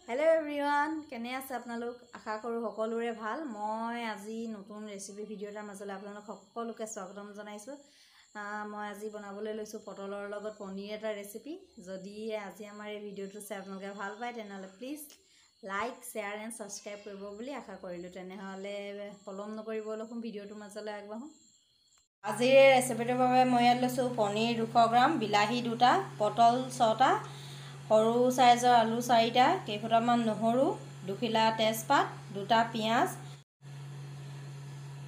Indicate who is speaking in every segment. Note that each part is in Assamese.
Speaker 1: হেল্ল' এভৰিৱান, কেনে আছে আপোনালোক? আশা কৰোঁ সকলোৰে ভাল। মই আজি নতুন ৰেচিপি ভিডিঅ' এটাৰ মাজলৈ আপোনালোক সকলোকে স্বাগতম জনাইছোঁ। মই আজি বনাবলৈ লৈছোঁ পটলৰ লগত পনীৰ এটা ৰেচিপি। যদি আজি আমাৰ এই ভিডিঅ'টো চাই আপোনালোকে ভাল পায়, তেনেহ'লে please like, share and subscribe কৰিব বুলি আশা কৰিলোঁ। তেনেহ'লে পলম নকৰিব, অলপমান ভিডিঅ'টোৰ মাজলৈ আগবাঢ়োঁ। আজিৰ এই ৰেচিপিটোৰ বাবে মই ইয়াত লৈছোঁ পনীৰ 200 গ্ৰাম, বিলাহী 2টা, পটল 6টা, সৰু চাইজৰ আলু 4টা, কেইফুটামান নহৰু, দুখিলা তেজপাত, 2টা পিঁয়াজ।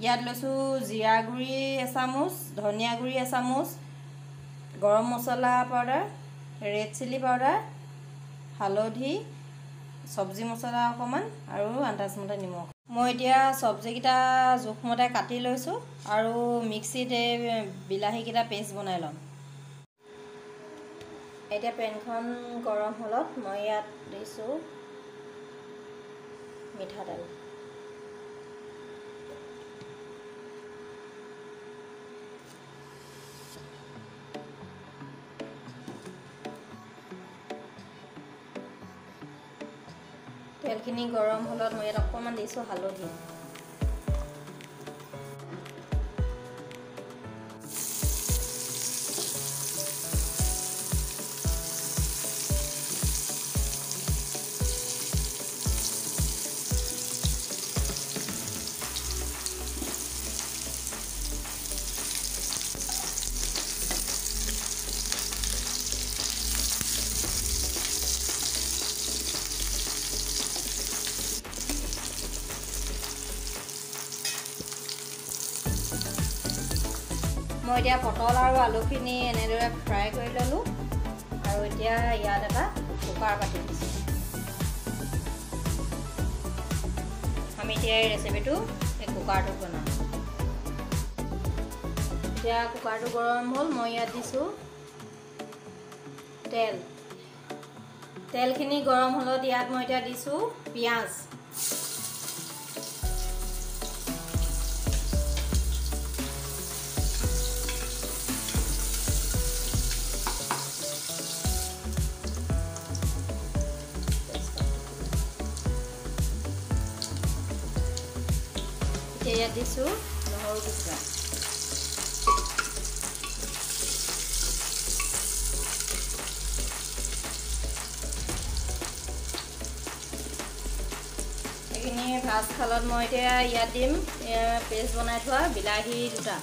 Speaker 1: ইয়াত লৈছোঁ জিৰা গুড়ি এচামুচ, ধনিয়া গুড়ি এচামুচ, গৰম মছলা পাউডাৰ, ৰেড চিলি পাউডাৰ, হালধি, চব্জি মছলা অকণমান আৰু আন্দাজমতে নিমখ। মই এতিয়া চব্জিকেইটা জোখমতে কাটি লৈছোঁ আৰু মিক্সিত এই বিলাহীকেইটা পেষ্ট বনাই ল'ম। এতিয়া পেনখন গৰম হ'লত মই ইয়াত দিছোঁ মিঠাতেল। তেলখিনি গৰম হ'লত মই ইয়াত অকণমান দিছোঁ হালধি। মই এতিয়া পটল আৰু আলুখিনি এনেদৰে ফ্ৰাই কৰি ল'লোঁ আৰু এতিয়া ইয়াত এটা কুকাৰ পাতি দিছোঁ। আমি এতিয়া এই ৰেচিপিটো এই কুকাৰটোত বনাম। এতিয়া কুকাৰটো গৰম হ'ল, মই ইয়াত দিছোঁ তেল। তেলখিনি গৰম হ'লত ইয়াত মই এতিয়া দিছোঁ পিঁয়াজ। ইয়াত দিছোঁ নহৰু টুকুৰা। এইখিনি ভাজ খালত মই এতিয়া ইয়াত দিম পেষ্ট বনাই থোৱা বিলাহী 2টা।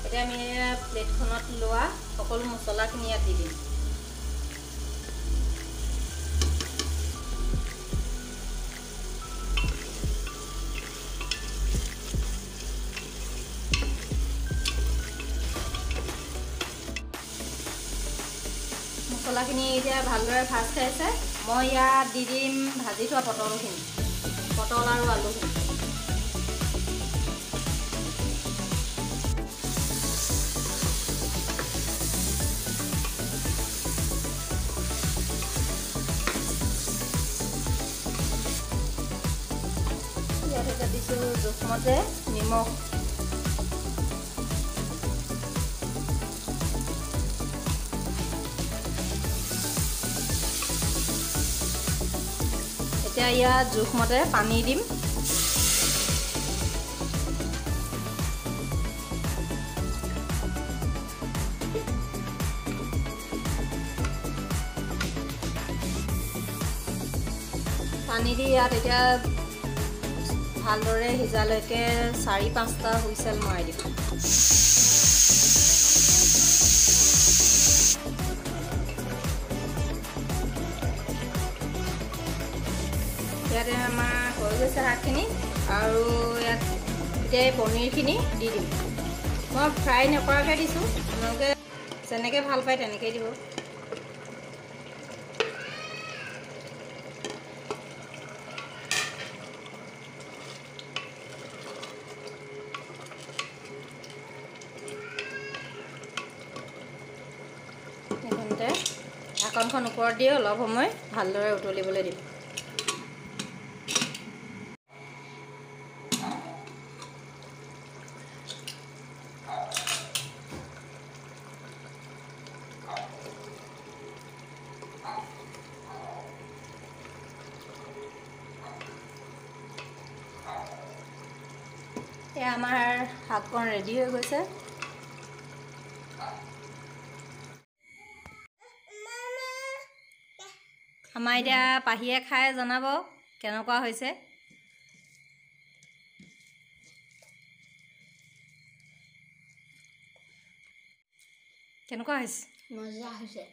Speaker 1: এতিয়া আমি প্লেটখনত লোৱা সকলো মছলাখিনি ইয়াত দি দিম। মছলাখিনি এতিয়া ভালদৰে ভাজ খাইছে। মই ইয়াত দি দিম ভাজি থোৱা পটলখিনি, পটল আৰু আলুখিনি। ইয়াত এটা দিছোঁ জোখমতে নিমখ। এতিয়া ইয়াত জোখমতে পানী দিম। পানী দি ইয়াত এতিয়া ভালদৰে সিজালৈকে 4-5টা হুইচেল মৰাই দিম। ইয়াতে আমাৰ হৈ গৈছে শাকখিনি আৰু ইয়াত এতিয়া এই পনীৰখিনি দি দিম। মই ফ্ৰাই নকৰাকৈ দিছোঁ, আপোনালোকে যেনেকৈ ভাল পায় তেনেকৈয়ে দিব। ঢাকনখন ওপৰত দি অলপ সময় ভালদৰে উতলিবলৈ দিম। এয়া আমাৰ শাককণ ৰেডি হৈ গৈছে। আমাৰ এতিয়া পাহিয়ে খাই জনাব কেনেকুৱা হৈছে। কেনেকুৱা হৈছে?
Speaker 2: মজা হৈছে।